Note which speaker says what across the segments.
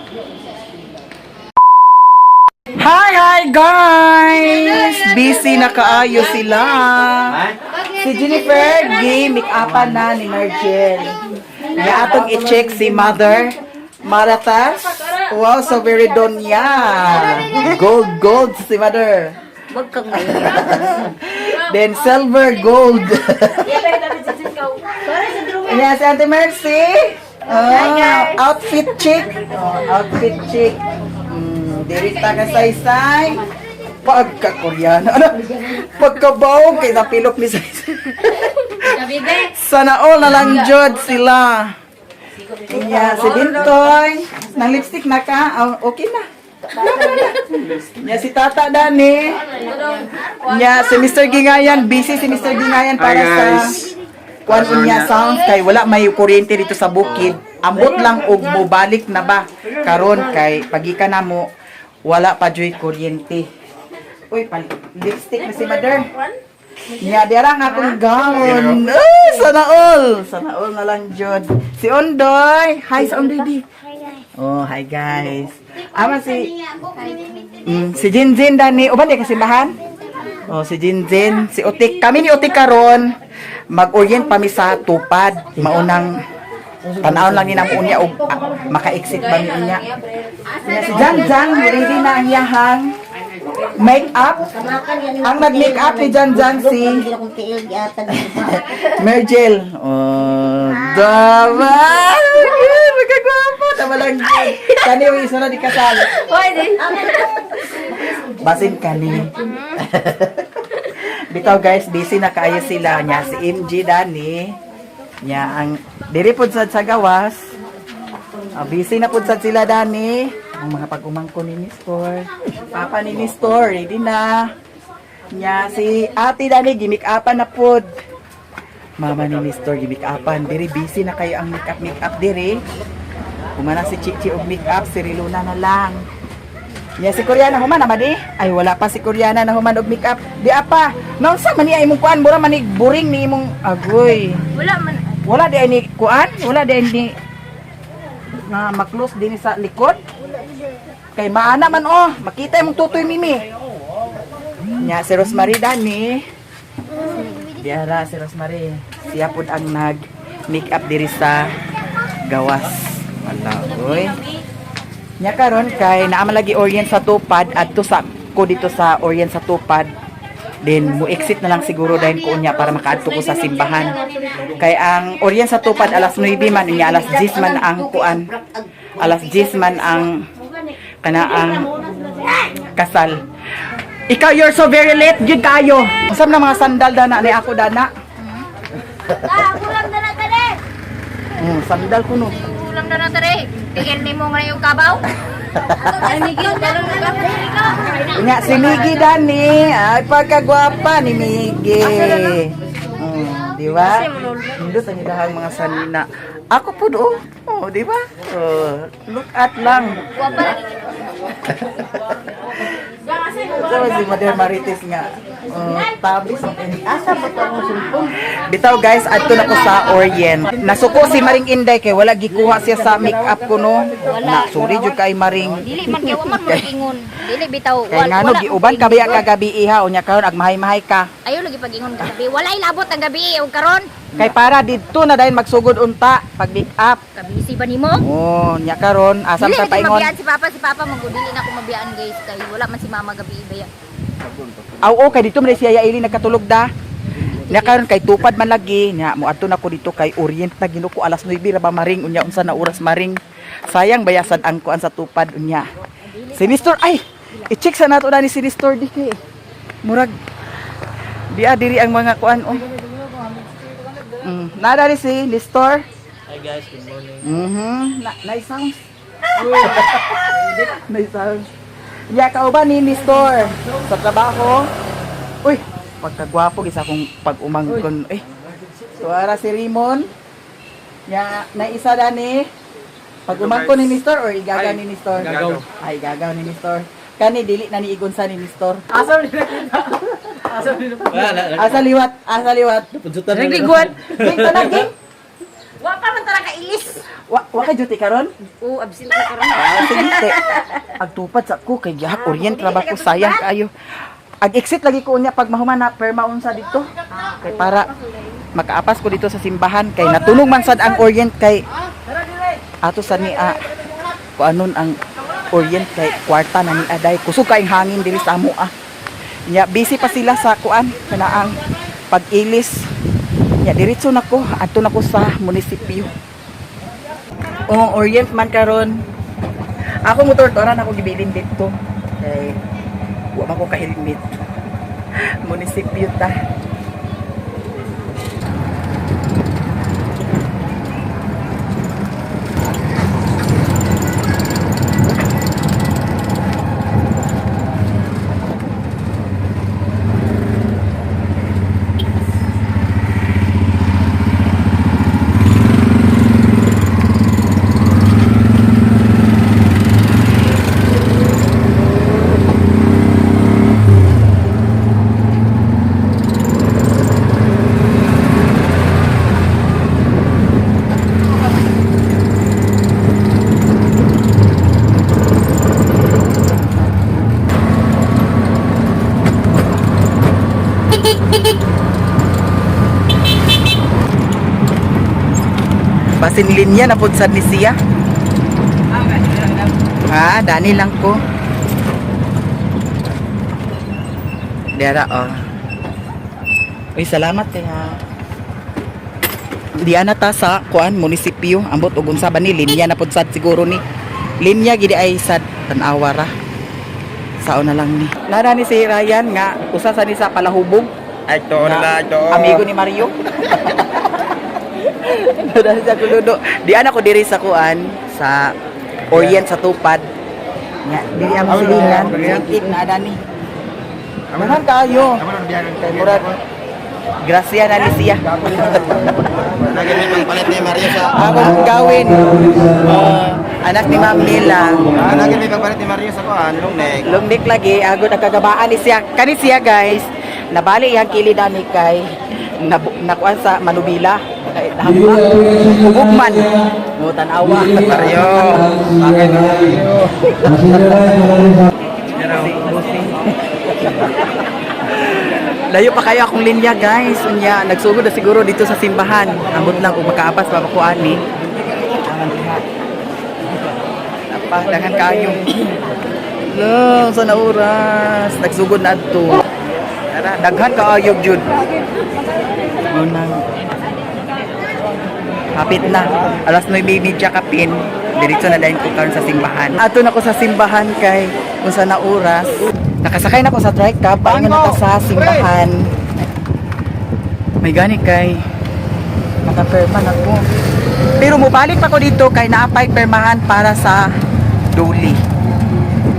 Speaker 1: Hi, hi guys! Busy na kaayo sila. Si Jennifer, gi make-upan na ni Mergel. Nga atong i-check si Mother Maratas. Wow, so very donya. Gold, gold si Mother.
Speaker 2: Wag kang
Speaker 1: Then silver, gold. Yan si Ate Mercy. Oh, outfit chick. Oh, outfit chick. Diri ta ka saysay. Pagka Koreano. Ano? Pagkabaw kay napilok ni Saysay. Sana all na lang jud sila. Iya, si Bintoy. Nang lipstick na ka? Oh, okay na. Nya si Tata Dani. Nya si Mr. Gingayan, busy si Mr. Gingayan para
Speaker 3: Hi,
Speaker 1: sa
Speaker 3: guys.
Speaker 1: kuan unya sounds kay wala may kuryente dito sa bukid. Ambot lang og mobalik na ba karon kay pagikan namo wala pa joy kuryente. Uy, lipstick na si Mother. Nya dira nga akong gown. Ay, sana all. Sana all na lang jud. Si Ondoy. Hi sa Ondoy di. Oh, hi guys. Ama si si Jinjin dani. Uban di kasimbahan? Oh, si Jinjin, si Utik. Kami ni Utik karon mag-orient pa mi sa tupad. Maunang panahon lang ni nang unya og maka-exit ba mi unya. Nya si Jan Jan ready na ang iyahang make-up. Ang nag-make up ni Jan Jan si Mergel. Oh, dama. Magkagwapo. Tama lang yun. Kani yung isa na di kasal. Basin kani. Bitaw guys, busy na kaayo sila nya si MG Dani. Nya ang diri pud sad sa gawas. Ah, busy na pud sad sila Dani. Ang mga pag-umangko ni Nestor. Papa ni Nestor, ready na. Nya si Ate Dani gimik-upan na pud. Mama ni Nestor gimik-upan. Diri busy na kayo ang make-up make-up diri. Humana si Chichi og make-up, si Riluna na lang. Nya si Koreana human na di? Ay, wala pa si Koreana na human og make-up. Di apa. Naunsa man ni ay imong kuan, mura man ni buring ni imong agoy.
Speaker 2: Wala man.
Speaker 1: Wala di ay ni kuan, wala di ay ni na maklos din sa likod. Kay maana man oh, makita imong tutoy mimi. Nya si Rosemary dani. Diara si Rosemary. Siya pud ang nag make up diri sa gawas. Wala oy. Nya karon kay naa man lagi orient sa tupad adto sa ko dito sa orient sa tupad. Then mo exit na lang siguro dahil ko unya para makaadto ko sa simbahan. Kay ang orient sa tupad alas 9 man unya alas 10 man ang kuan. Alas 10 man ang kana ang kasal. Ikaw, you're so very late gyud kayo. Unsa man ang mga sandal dana ni ako dana?
Speaker 2: Ah, ulam na na tare.
Speaker 1: Sandal ko no.
Speaker 2: Ulam na na tare. Tigil nimo nga yung kabaw. Ay, Miguel, dalon ka.
Speaker 1: Nga si Miggy Dani, ay pagkagwapa ni Miggy. Di ba? Nindot ang ilahang mga sanina. Ako po do. Oh, di ba? Oh, look at lang.
Speaker 2: Wapa lagi.
Speaker 1: Ito si Mother Marites nga. Oh, tabi sa
Speaker 2: Asa ba to ang cellphone?
Speaker 1: Bitaw guys, adto na ko sa Orient. Nasuko si Maring Inday kay wala gikuha siya sa make-up ko no. Na, sorry jud kay Maring.
Speaker 2: Dili man kay wa man mo ingon. Dili bitaw.
Speaker 1: Kay ngano giuban ka biya kagabi iha unya karon ag mahay-mahay ka.
Speaker 2: Ayo lagi pag-ingon kagabi. Walay labot ang gabi og karon.
Speaker 1: Kay para didto na dahil magsugod unta pag make up.
Speaker 2: Kabisi ba nimo?
Speaker 1: Oh, nya karon asam
Speaker 2: Dili
Speaker 1: ta
Speaker 2: lagi
Speaker 1: paingon.
Speaker 2: mabiyaan si Papa, si Papa magudili na ako mabiyaan guys kay wala man si Mama gabi ba.
Speaker 1: Aw oh, kay dito man siya Yaeli nagkatulog da. Nya karon kay tupad man lagi nya moadto na ko dito kay Orient na ginuko alas 9 ra ba maring unya unsa na oras maring. Sayang bayasan ang kuan sa tupad unya. Si Nestor ay, i-check sa nato na ni si Nestor di kay. Murag diya diri ang mga kuan oh. Nada ni si Nestor.
Speaker 4: Hi guys, good morning.
Speaker 1: Na nice sounds. Nice sounds. Ya kauban ni Nestor sa trabaho. Uy, pagkagwapo gisa akong pag-umangkon. Eh. Tuara si Rimon. Ya, naisa dani. Pag-umangkon ni Nestor or igaga
Speaker 3: Ay,
Speaker 1: ni Nestor?
Speaker 3: igagaw.
Speaker 1: Ay, igagaw ni Nestor. Kani dili na ni igon sa ni Nestor.
Speaker 4: Asa ni nakita? Asa ni nakita?
Speaker 1: Asa liwat, asa liwat.
Speaker 4: Napunsutan
Speaker 1: Ging, tanag, ging.
Speaker 2: Wa pa man tara ka ilis.
Speaker 1: Wa kay duty karon?
Speaker 2: Oo, absent na karon.
Speaker 1: Ah, sige te. Agtupad sa ko kay gihak orient ra ba ko, sayang kaayo. Ag exit lagi ko unya pag mahuman na perma unsa dito. Kay para makaapas ko dito sa simbahan kay natulong man sad ang orient kay ato sa ni ah, kuanon ang orient kay kwarta na ni aday, kusog kaayong hangin diri sa amo ah. Nya busy pa sila sa kuan kanaang pag-ilis. Nya diretso na ko adto na ko sa munisipyo. Oh, orient man karon. Ako motor to ra na ako gibilin dito. Kay wa man ko ka-helmet. Munisipyo ta. Basin linya na pud sad ni siya. Ha, dani lang ko. Dera oh. Uy, salamat kay ha. Diya na ta sa kuan munisipyo, ambot og unsa ba ni linya na pud sad siguro ni. Linya gidi ay sad tan-awa ra. Sao na lang ni. Nara ni si Ryan nga usa sa ni sa palahubog.
Speaker 3: Ay, to na, to.
Speaker 1: Amigo ni Mario. Dali sa kuludo. Di ana ko diri sa kuan sa Orient sa Tupad. Nga diri ang silingan, sikip na adani. Daghan kaayo. Kay murag Gracia na ni siya.
Speaker 3: Nagamit ang palit ni Mario sa...
Speaker 1: Ako gawin. Anak ni Ma'am Nila.
Speaker 3: Nagamit ang palit ni Mario sa kuan, lungnek.
Speaker 1: Lungnik lagi, agod ang kagabaan ni siya. Kani siya guys, nabali iyang kilid ani kay nakuan sa Manubila. Ay, nahamba. Hubog man. Mo tan-awa.
Speaker 3: Mario. Bakit Mario?
Speaker 1: Layo pa kayo akong linya guys. Unya, nagsugod na siguro dito sa simbahan. Ambot lang kung makaapas pa ko ani. Apa, daghan kayo. Lo, sa na oras. Nagsugod na adto. Tara, daghan kaayo jud. Unang Hapit na. Alas 9:30 kapin. Diretso na dayon ko karon sa simbahan. Ato na ko sa simbahan kay unsa na oras. Nakasakay na ko sa tricab, paingon na ta sa simbahan. May gani kay nakaperma na ko. Pero mobalik pa ko dito kay naapay permahan para sa duli.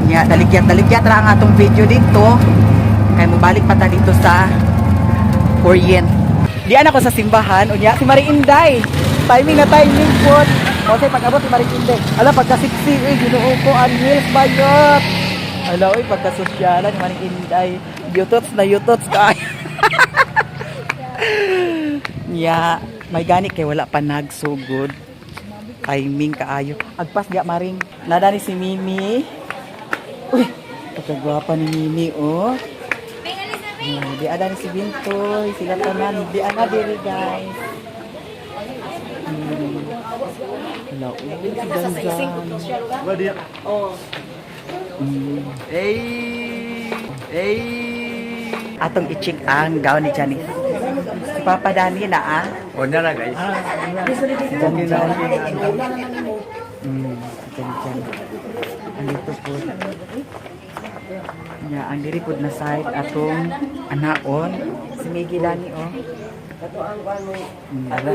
Speaker 1: Nya, daligyat daligyat ra ang atong video dito. Kay mobalik pa ta dito sa Orient. Diyan ako sa simbahan, unya si Maring Inday. Timing na timing po. Kasi pag-abot si Maring Inday. Ala pagka sexy, eh, Ginoo ko ang heels bayot. Ala oy pagka sosyalan ni Maring Inday. Yutots na yutots ka. Nya, may gani kay wala pa nagsugod. Timing kaayo. Agpas diya Maring. Nada ni si Mimi. Uy, pagkagwapa ni Mimi oh. Oh, di ada ni si Bintoy, sila tanan, di ana diri guys. Wala, oh, si Danzan.
Speaker 3: Ay! Ay!
Speaker 1: Atong i-check ang gown ni Janice. Si Papa Dani na ah.
Speaker 3: O na na guys.
Speaker 1: Si Janjan. Si Janjan. Andito po. Ya, ang diri pod na side atong anaon. Si Miggy Dani oh. Ara.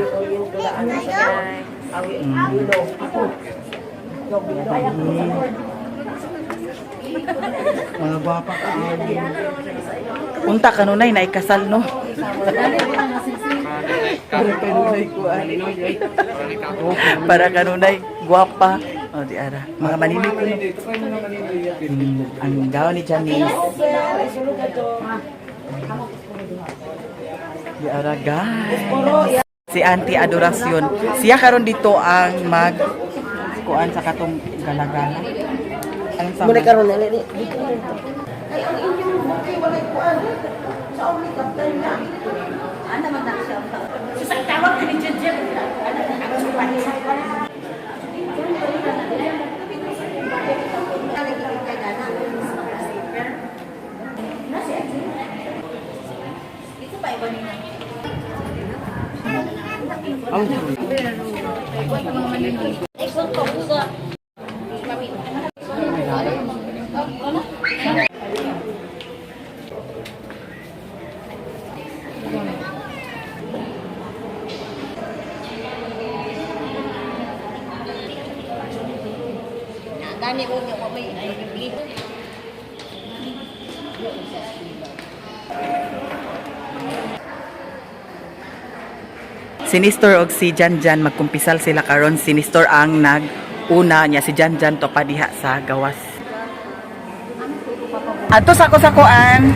Speaker 1: Mga gwapa ka. Unta kanunay na ikasal no. Para kanunay kuan. Para kanunay gwapa. O di ara. Mga maninoy ko. Ang daw ni Janice. Di ara guys. Si Auntie Adoracion. Siya karon dito ang mag kuan sa katong galagala. Anong sama?
Speaker 5: Muna karon na ni.
Speaker 1: Si Nestor og si Janjan magkumpisal sila karon. Si Nestor ang nag-una niya, si Janjan to pa diha sa gawas. Adto sa ko sa kuan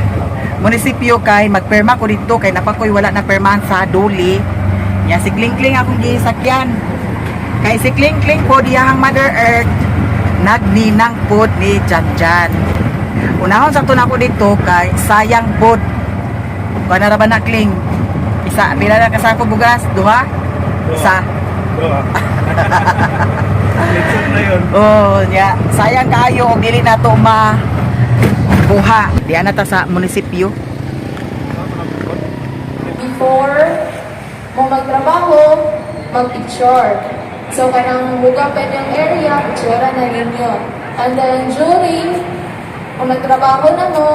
Speaker 1: munisipyo kay magperma ko didto kay napakoy wala na permahan sa duli. Nya si Klingkling akong gisakyan. Kay si Klingkling po diyahang Mother Earth nagninang pod ni Janjan. Unahon sa nako dito kay sayang pod. Kuan na ra ba na Kling? Isa, pila na kasako bugas? Duha? Isa.
Speaker 6: Na yun.
Speaker 1: Oh, nya. Sayang kaayo og dili na to ma buha. Diyan na ta sa munisipyo.
Speaker 7: Before mo magtrabaho, mag-picture. So, kanang muga pa niyang area, picture na ninyo. And then, during, kung nagtrabaho na mo,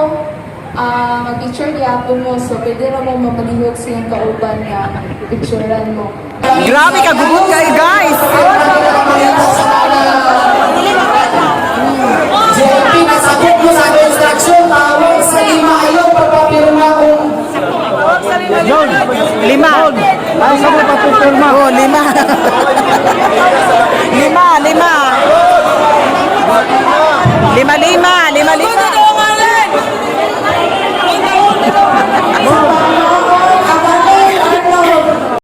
Speaker 7: mag-picture gyapon mo. So, pwede na mo mamalihok sa iyong kauban nga picturean mo.
Speaker 1: Grabe ka gubot kayo, guys.
Speaker 8: JP, nasakop mo sa construction, tawag sa lima ayaw pagpapirma kung
Speaker 1: Lima.
Speaker 3: Ay, sa mo papupirma.
Speaker 1: Oh, lima.